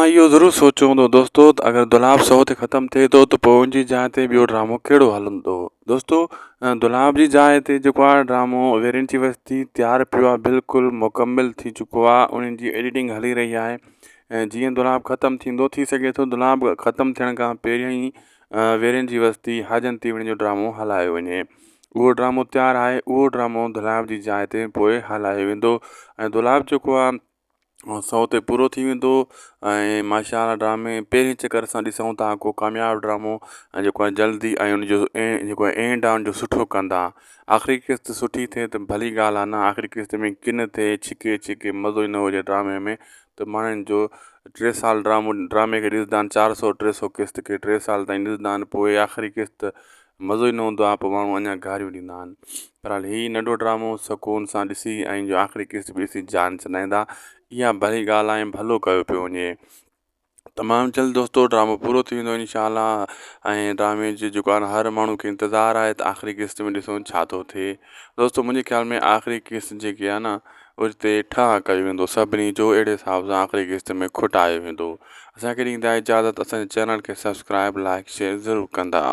توهان اهو ضرور سوچيو هوندو دوستو ته اگر دولاب سو تي ختم ٿئي ٿو ته پوء ان جي جاء تي ٻيو ڊرامو ڪهڙو هلندو دوستو دولاب جي جاء تي جيڪو آهي ڊرامو ويرين جي وستي تيار پيو آهي بلڪل مڪمل ٿي چڪو آهي ان جي ايڊيٽنگ هلي رهي آهي ۽ جيئن دولاب ختم ٿيندو ٿي سگهي ٿو دولاب ختم ٿيڻ کان پهريان ئي ويرين جي وستي حاجن تيوڻي جو ڊرامو هلايو وڃي اهو ڊرامو تيار آهي اهو ڊرامو دولاب جي جاء تي پوء هلايو ويندو ۽ دولاب جيڪو آهي سو تي پورو ٿي ويندو ۽ ماشاء الله ڊرامي پهرين چڪر سان ڏسون ٿا ڪو ڪامياب ڊرامو ۽ جيڪو آهي جلدي ۽ ان جو جيڪو آهي اينڊ آهي ان جو سٺو ڪندا آخري قسط سٺي ٿئي ته ڀلي ڳالهه آهي نه آخري قسط ۾ ڪن ٿئي ڇڪي ڇڪي مزو ئي نه هجي ڊرامي ۾ ته ماڻهن جو ٽي سال ڊرامو ڊرامي کي ڏسندا آهن چار سو ٽي سو قسط کي ٽي سال تائين ڏسندا آهن پوء آخري قسط مزو ئي نه هوندو آهي پوء ماڻهو اڃا گاريون ڏيندا آهن بهرحال هي ننڍو ڊرامو سڪون سان ڏسي ۽ جو آخري قسط به ڏسي جان ڇڏائيندا اها ڀلي ڳالهه آهي ڀلو ڪيو پيو وڃي تمام جلد دوستو ڊرامو پورو ٿي ويندو انشاء الله ۽ ڊرامي جي جيڪو آهي هر ماڻهو کي انتظار آهي ته آخري قسط ۾ ڏسون ڇا ٿو ٿئي دوستو منهنجي خيال ۾ آخري قسط جيڪي آهي نه اتي ٺاهه ڪيو ويندو سڀني جو اهڙي حساب سان آخري قسط ۾ کٽايو ويندو اسان کي ڏيندا اجازت اسان جي چينل کي سبسڪرائب لائڪ شيئر ضرور ڪندا.